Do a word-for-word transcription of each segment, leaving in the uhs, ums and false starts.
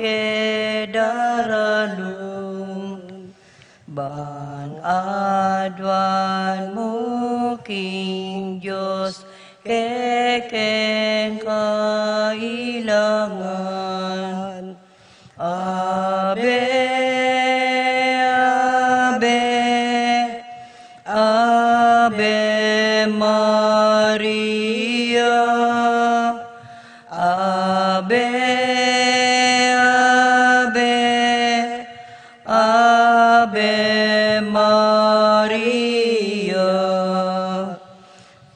ke daralung, ban aduan mu king Dios kekeng kailangan. Ave, Ave, Ave Maria. Ave, Ave, Ave Maria.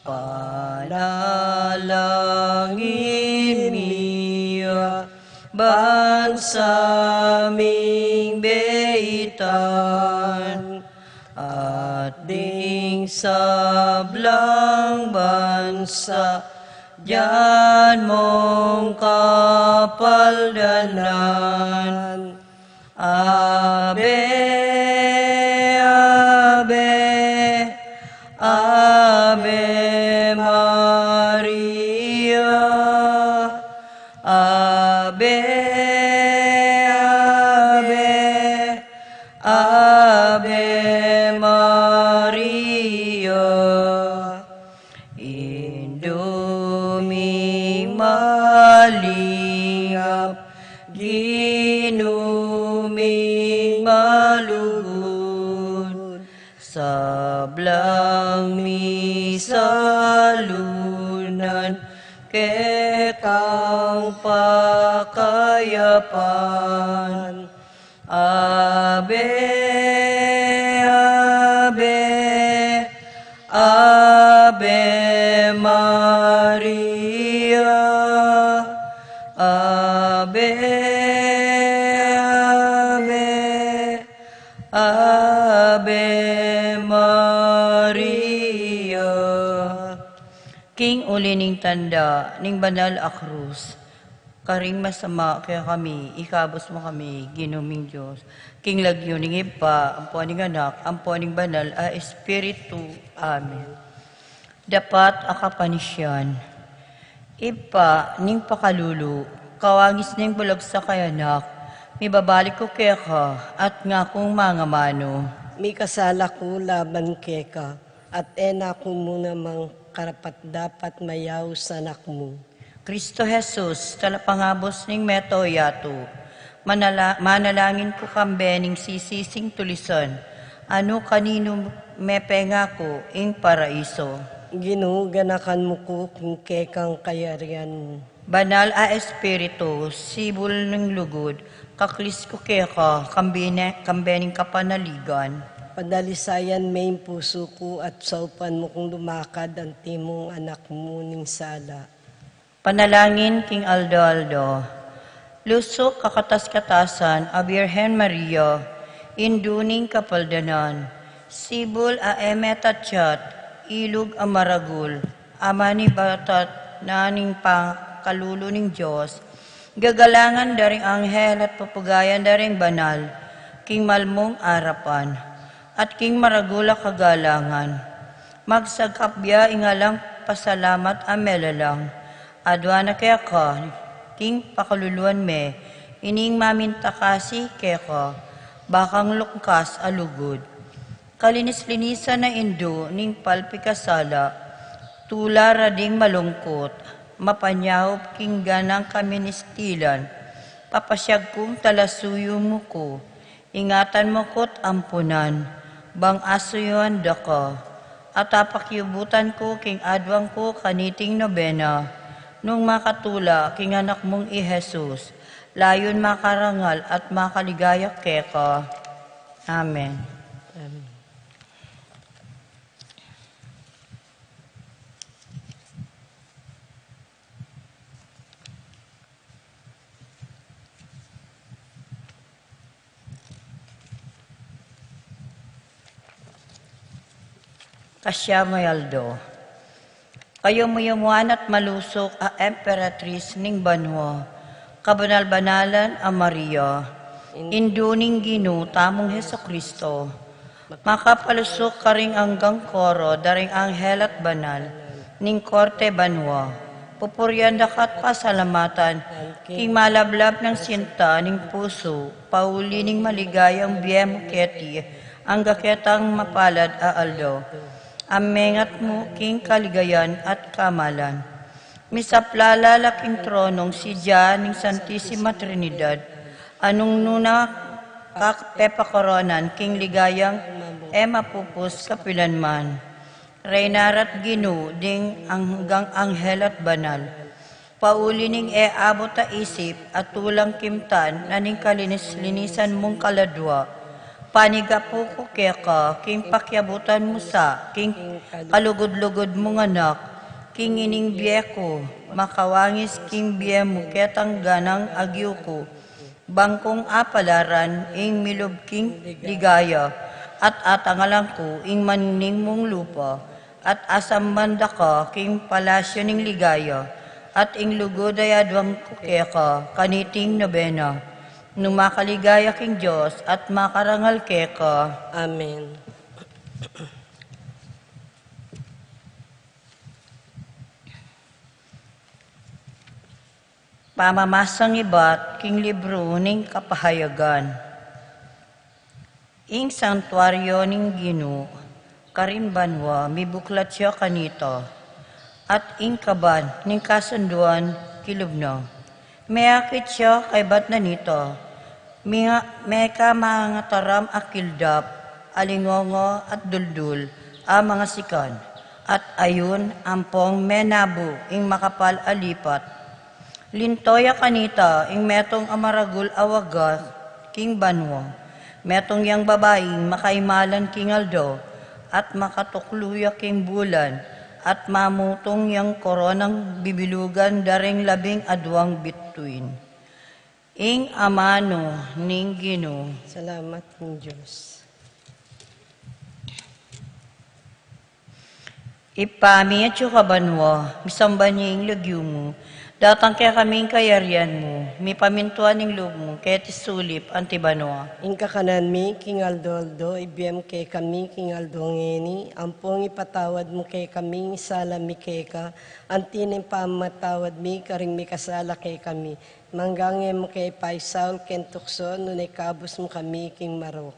Panalangin mi ya bansa ming beitan, at ding sablang bansa dian mung kapaldanan. Ave, Ave, Ave Maria. Ave, Ave, Ave Maria. Indu ming malingap, Ginu ming malugud, sablang misalunan kekang pakayapan. Ave, Ave, Ave Maria. Ave, Ave, Ave Maria. King uli ning tanda ning banal a krus, karing masama kekami, ikabus mu kami, Ginu ming Dios, king lagyu ning Ibpa, ampo ning Anak, ampo ning Banal a Espiritu. Amen. Dapat a kapanisian. Ibpa ning pakalulu, kawangis ning bulag sa kay Anak, mibabalik ku keka, at ngakung mangamanu. Mikasala ku laban keka, at e na ku mu namang karapat-dapat mayaus Anak mu. Kristo Jesus, talapangabus ning mabilug a yatu, manala-, manalangin ku kambe ning sisising tulisan, a nu kaninu mepengaku ing paraiso. Ginu, ganakan mu ku king kekang kayarian. Banal a Espiritu, sibul ning lugud, kaklis ku keka, kambe ne-, kambe ning kapanaligan. Padalisayan me ing pusu ku at saupan mu kung lumakad antimong Anak mu ning sala. Panalangin king aldo-aldo. Lusuk kakatas-katasan a Birhen Maria, Indu ning kapaldanan, sibul a e metatyat, ilug a maragul, a manibatat na ning pakalulu ning Dios, gagalangan da ring anghel at pupugayan da ring banal, king malmung arapan, at king maragul a kagalangan. Magsagkap bia ing alang pasalamat a melalang, aduan na keka, king pakaluluan me, ining mamintakasi keka, bakang lungkas a lugud. Kalinis-linisan a Indu ning palpikasala, tula ra ding malungkut, mapanyaup king ganang kaministilan, papasyag kung talasuyu mu ku, ingatan mu ku't ampunan, bang asuyuan da ka, at apakiubutan ku king aduan ku kaniting nobena, nung makatula king Anak mung i Jesus, layun makarangal at makaligaya keka. Amen. Amen. Kasyam a aldo. Kayumu-yumuan at malusuk a Emperatris ning banua, kabanal-banalan a Maria, Indu ning Ginu tamung Jesucristo, makapalusuk karing anggang koro da ring anghel at banal ning korte banua, Pupurian da ka't pasalamatan, king malablab nang sinta ning pusu, pauli ning maligayang bie mu keti, angga ketang mapalad a aldo. A mengat mu king kaligayan at kamalan. Misaplala la king tronong sidya ning Santisima Trinidad, a nung nu na ka pepakoronan king ligayang e mapupus kapilanman. Reyna ra't Ginu ding anggang anghel at banal. Pauli ning e abut a isip a tulang kimtan na ning kalinis-linisan mung kaladua. Panigapu ku keka king pakiabutan mu sa king kalugud-lugud mung anak, king ining bie ku, makawangis king bie mu ketang ganang agiu ku, bang kung apalaran ing milub king ligaya, at atangalan ku ing maningning mung lupa, at asamban da ka king palasyu ning ligaya, at ing lugud a aduan ku keka kaniting nobena. Nu makaligaya king Dios at makarangal keka. Amen. Pamamasang ibat king libru ning Kapahayagan. Ing santuario ning Ginu karin banua mibuklat ya kanita, at ing kaban ning kasunduan kilub na. Meakit ya kaibat na nita, mika mangataram a kildap, alingongo at duldul a mangasikan, at ayun ampong menabu ing makapal a lipat. Linto ya kanita ing metung a maragul a wagas king banua. Metung yang babaing makaimalan king aldo, at makatuklu ya king bulan, at mamutung yang koronang bibilugan da ring labing aduang bituin. Ing amanu ning Ginu. Salamat king Dios. Ibpa mi, atsu ka banua, misamban ya ing lagyu mu. Datang kekami ing kayarian mu, mipamintuan ing lub mu keti sulip anti banua. Ing kakanan mi king aldo-aldo ibie mu kekami king aldo ngeni, ampong ipatawad mu kekami ing sala mi keka, anti na ing pamamatawad mi karing mikasala kekami, manggang e mu ke paisaul king tuksu, nune ikabus mu kami king marok.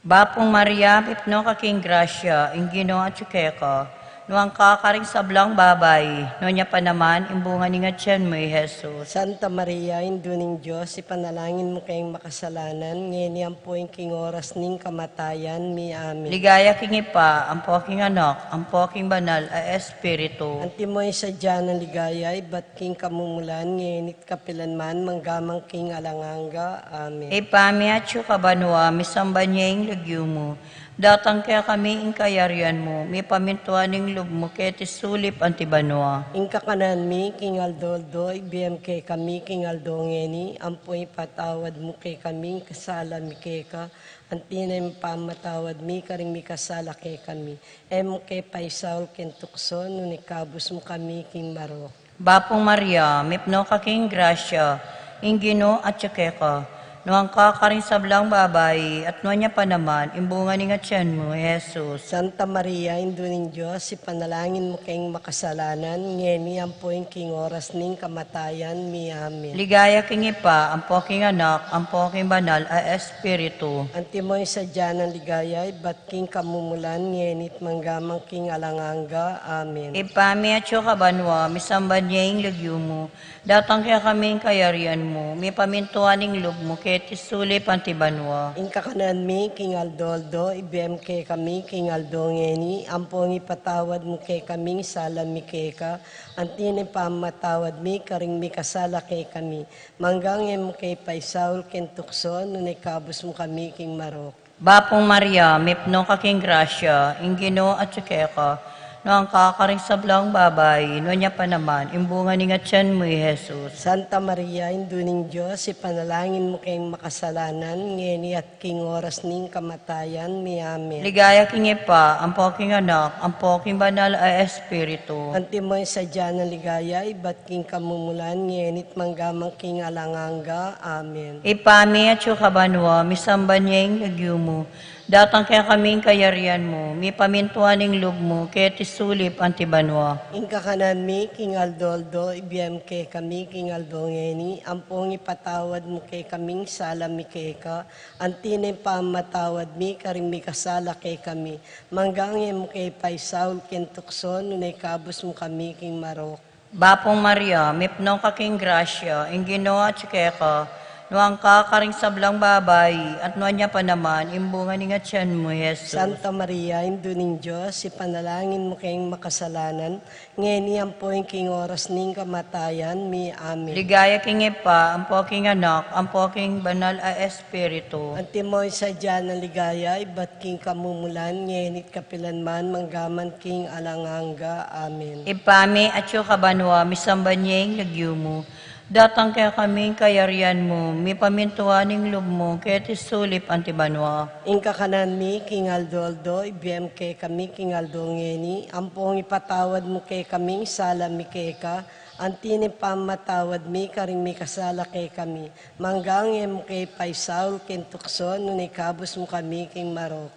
Bapu Maria, mipnu ka king grasya, ing Ginu atsu keka. Nuan ka karing sablang babai, nuan ya pa naman ing bunga ning atian mu, i Jesus. Santa Maria, Indu ning Dios, ipanalangin mu keng makasalanan, ngeni ampo ing king oras ning kamatayan mi. Amen. Ligaya king Ibpa, ampo king Anak, ampo king Banal a Espiritu. Antimo ing sadya nang ligaya ibat king kamumulan, ngeni at kapilan man, mangga man king alang angga. Amen. Ibpa mi, atsu ka banua, misamban ya ing lagyu mu. Datang kekami ing kayarian mu, mipamintuan ing lub mu keti sulip anti banua. Ing kakanan mi king aldo-aldo ibie mu kekami king aldo ngeni, ampong ipatawad mu kekami ing sala mi keka, anti na ing pamamatawad mi karing mikasala kekami. E mu ke paisaul king tuksu, nune ikabus mu kami king marok. Bapu Maria, mipnu ka king grasya, ing Ginu atsu keka. Nuan ka karing sablang babai, at nuan ya pa naman ing bunga ning atian mu, i Jesus. Santa Maria, Indu ning Dios, ipanalangin mu keng makasalanan, ngeni ampo ing king oras ning kamatayan mi. Amen. Ligaya king Ibpa, ampo king Anak, ampo king Banal a Espiritu. Antimo ing sadya nang ligaya ibat king kamumulan, ngeni at mangga man king alang angga. Amen. Ibpa mi, atsu ka banua, misamban ya ing lagyu mu. Datang kekami ing kayarian mu, mipamintuan ing lub mu keti sulip anti banua. Ing kakanan mi king aldo-aldo ibie mu kekami king aldo ngeni, ampong ipatawad mu kekami ing sala mi keka, anti na ing pamamatawad mi karing mikasala kekami, manggang e mu ke paisaul king tuksu, nune ikabus mu kami king marok. Bapu Maria, mipnu ka king grasya, ing Ginu atsu keka. Nuan ka karing sablang babai, nuan ya pa naman ing bunga ning atian mu, i Jesus. Santa Maria, Indu ning Dios, ipanalangin mu keng makasalanan, ngeni at king oras ning kamatayan mi. Amen. Ligaya king Ibpa, ampo king Anak, ampo king Banal a Espiritu. Antimo ing sadya nang ligaya ibat king kamumulan, ngeni at mangga man king alang angga. Amen. Ibpa mi, atsu ka banua, misamban ya ing lagyu mu. Datang kekami ing kayarian mu, mipamintuan ing lub mu, keti sulip anti banua. Ing kakanan mi king aldo-aldo, ibie mu kekami king aldo ngeni, ampong ipatawad mu kekaming sala mi keka, anti ning pamamatawad mi karing mikasala kekami. Manggang e mu ke paisaul king tuksu, nune ikabus mu kami king marok. Bapu Maria, mipnu ka king grasya, ing Ginu atyu keka, nuan ka karing sablang babai, at nuan ya pa naman ing bunga ning atyan mu, Jesus. Santa Maria, Indu ning Dios, ipanalangin mu keng makasalanan, ngeni ampon king oras ning kamatayan mi. Amen. Ligaya king Ibpa, ampo king Anak, ampo king Banal a Espiritu. Antimo ing sadya nang ligaya, ibat king kamumulan, ngeni't kapilanman, manggaman king alang angga. Amen. Ibpa mi, atyu ka banua, misamban ya ing lagyu mu. Datang kekami ing kayarian mu, mipamintuan ing lub mu, keti sulip anti banua. Ing kakanan mi king aldo-aldo, ibie mu kekami king aldo ngeni, ampong ipatawad mu kekaming sala mi keka, anti ning pamamatawad mi karing mikasala kekami. Manggang e mu ke paisaul king tuksu, nune ikabus mu kami king marok.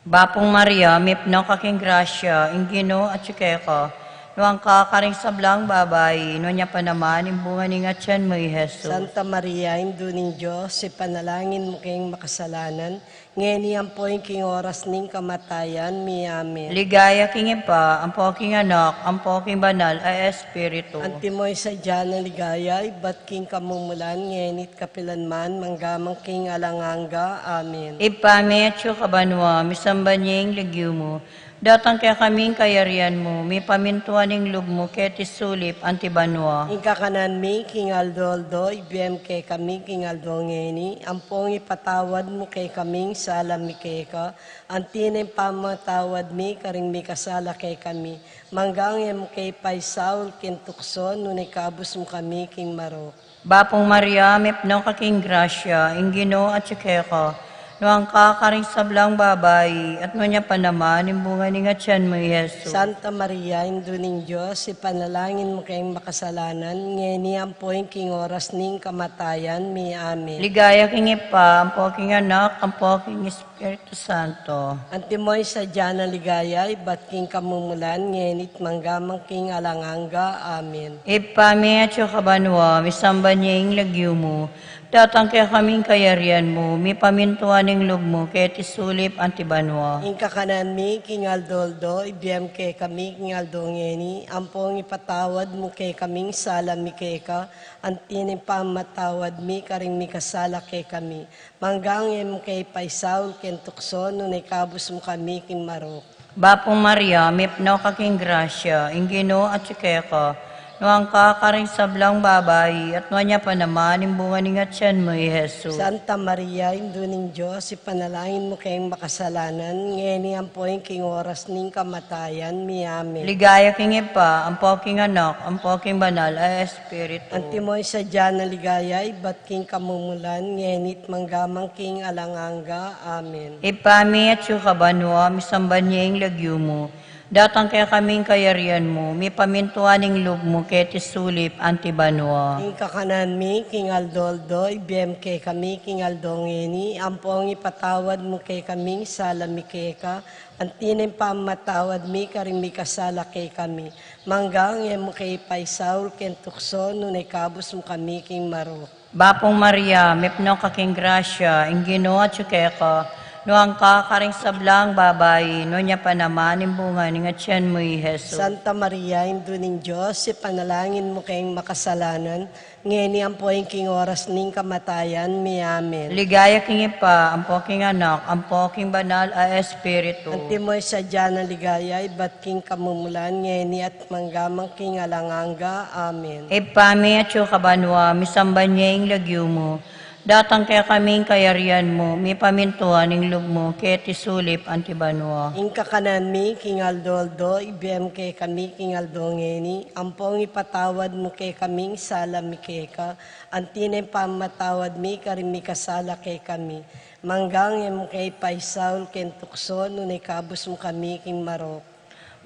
Bapu Maria, mipnu ka king grasya, ing Ginu atyu keka, nuan ka karing sablang babai, nuan ya pa naman ing bunga ning atyan mu, i Jesus. Santa Maria, Indu ning Dios, ipanalangin mu keng makasalanan, ngeni ampon king oras ning kamatayan mi. Amen. Ligaya king Ibpa, ampo king Anak, ampo king Banal a Espiritu. Antimo ing sadya nang ligaya, ibat king kamumulan, ngeni't kapilanman, manggaman king alang angga. Amen. Ibpa mi atyu ka banua, misamban ya ing lagyu mu. Datang kekami ing kayarian mu, mipamintuan ing lub mu, keti sulip anti banua. Ing kakanan mi king aldo-aldo, ibie mu kekami king aldo ngeni, ampong ipatawad mu kekaming sala mi keka, anti ning pamamatawad mi karing mikasala kekami. Manggang e mu ke paisaul king tuksu, nune ikabus mu kami king marok. Bapu Maria, mipnu ka king grasya, ing Ginu atyu keka, nuan ka karing sablang babai, at nuan ya pa naman ing bunga ning atyan mu, i Jesus. Santa Maria, Indu ning Dios, ipanalangin mu keng makasalanan, ngeni ampon king oras ning kamatayan mi. Amen. Ligaya king Ibpa, ampo king Anak, ampo king Espiritu Santo. Antimo ing sadya nang ligaya, ibat king kamumulan, ngeni't manggaman king alang angga. Amen. Ibpa mi atyu ka banua, misamban ya ing lagyu mu. Datang kekami ing kayarian mu, mipamintuan ing lub mu, keti sulip anti banua. Ing kakanan mi king aldo-aldo, ibie mu kekami king aldo ngeni, ampong ipatawad mu kekaming sala mi keka, anti ning pamamatawad mi karing mikasala kekami. Manggang e mu ke paisaul king tuksu, nune ikabus mu kami king marok. Bapu Maria, mipnu ka king grasya, ing Ginu atyu keka, nuan ka karing sablang babai, at nuan ya pa naman ing bunga ning atyan mu, i Jesus. Santa Maria, Indu ning Dios, ipanalangin mu keng makasalanan, ngeni ampon king oras ning kamatayan mi. Amen. Ligaya king Ibpa, ampo king Anak, ampo king Banal a Espiritu. Antimo ing sadya nang ligaya, ibat king kamumulan, ngeni't manggaman king alang angga. Amen. Ibpa mi atyu ka banua, misamban ya ing lagyu mu. Datang kekami ing kayarian mu, mipamintuan ing lub mu, keti sulip anti banua. Ing kakanan mi king aldo-aldo, ibie mu kekami king aldo ngeni, ampong ipatawad mu kekaming sala mi keka, anti ning pamamatawad mi karing mikasala kekami. Manggang e mu ke paisaul king tuksu, nune ikabus mu kami king marok. Bapu Maria, mipnu ka king grasya, ing Ginu atyu keka, nuan ka karing sablang babai, nuan ya pa naman ing bunga ning atyan mu, i Jesus. Santa Maria, Indu ning Dios, ipanalangin mu keng makasalanan, ngeni ampon king oras ning kamatayan mi. Amen. Ligaya king Ibpa, ampo king Anak, ampo king Banal a Espiritu. Antimo ing sadya nang ligaya, ibat king kamumulan, ngeni at manggaman king alang angga. Amen. Ibpa mi atyu ka banua, misamban ya ing lagyu mu. Datang kekami ing kayarian mu, mipamintuan ing lub mu, keti sulip anti banua. Ing kakanan mi king aldo-aldo, ibie mu kekami king aldo ngeni, ampong ipatawad mu kekaming sala mi keka, anti ning pamamatawad mi karing mikasala kekami. Manggang e mu ke paisaul king tuksu, nune ikabus mu kami king marok.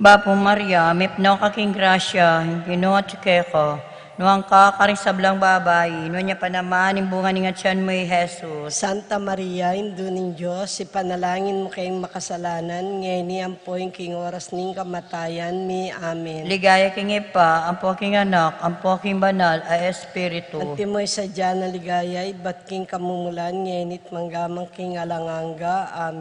Bapu Maria, mipnu ka king grasya, ing Ginu atyu keka, Nuan ka karing sablang babai, nuan ya pa naman ing bunga ning atian mu, i Jesus. Santa Maria, Indu ning Dios, ipanalangin mu keng makasalanan, ngeni ampo ing king oras ning kamatayan mi. Amen. Ligaya king Ibpa, ampo king Anak, ampo king Banal a Espiritu. Antimo ing sadya nang ligaya ibat king kamumulan, ngeni at mangga man king alang angga. Amen.